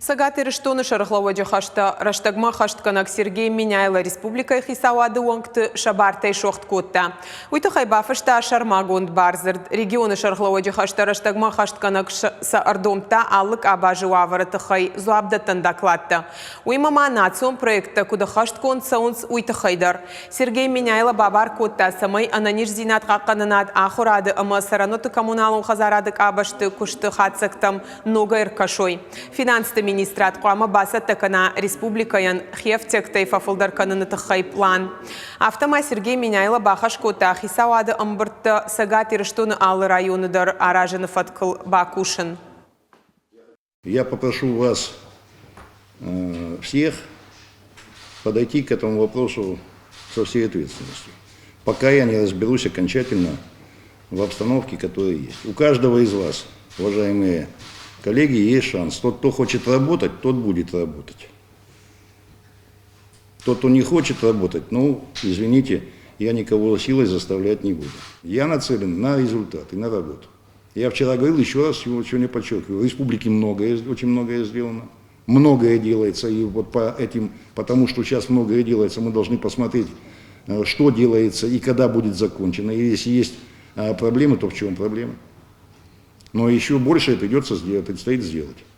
Цӕгат Ирыстоны сӕргълӕууӕджы хӕстӕ рӕстӕгмӕ ӕххӕстгӕнӕг Сергей Меняйло республикӕйы хицауады уӕнгты сӕ бартӕй суӕгъд кодта. Уый тыххӕй бафыста сӕрмагонд бардзырд. Регионы сӕргълӕууӕджы хӕстӕ рӕстӕгмӕ ӕххӕстгӕнӕг сӕ ӕрдомдта алы къабазы уавӕры тыххӕй дзуапдӕттӕн докладтӕ. Уыимӕ ма национ проекттӕ куыд ӕххӕстгонд цӕуынц, уый тыххӕй дӕр. Сергей Меняйло бабар кодта, цӕмӕй ӕнӕниздзинад хъахъхъӕнынад, ахуырады ӕмӕ цӕрӕнуӕтты коммуналон хӕдзарады къабӕзты куысты хатдзӕгтӕм ногӕй ӕркӕсой. Финансты министрад хъуамӕ бацӕттӕ кӕна республикӕйӕн хиӕфтиӕгтӕй фӕфылдӕр кӕныны тыххӕй пълан. Афтӕ ма Сергей Меняйло бахӕс кодта хицауады ӕмбырдтӕ Цӕгат Ирыстоны алы районы дӕр аразыны фӕткыл бакусын. Я попрошу вас всех подойти к этому вопросу со всей ответственностью, пока я не разберусь окончательно в обстановке, которая есть. У каждого из вас, уважаемые коллеги, есть шанс. Тот, кто хочет работать, тот будет работать. Тот, кто не хочет работать, ну, извините, я никого силой заставлять не буду. Я нацелен на результат и на работу. Я вчера говорил, еще раз сегодня подчеркиваю, в республике многое, очень многое сделано. Многое делается, и вот по этим, потому что сейчас многое делается, мы должны посмотреть, что делается и когда будет закончено. И если есть проблемы, то в чем проблема? Но еще больше придется сделать, предстоит сделать.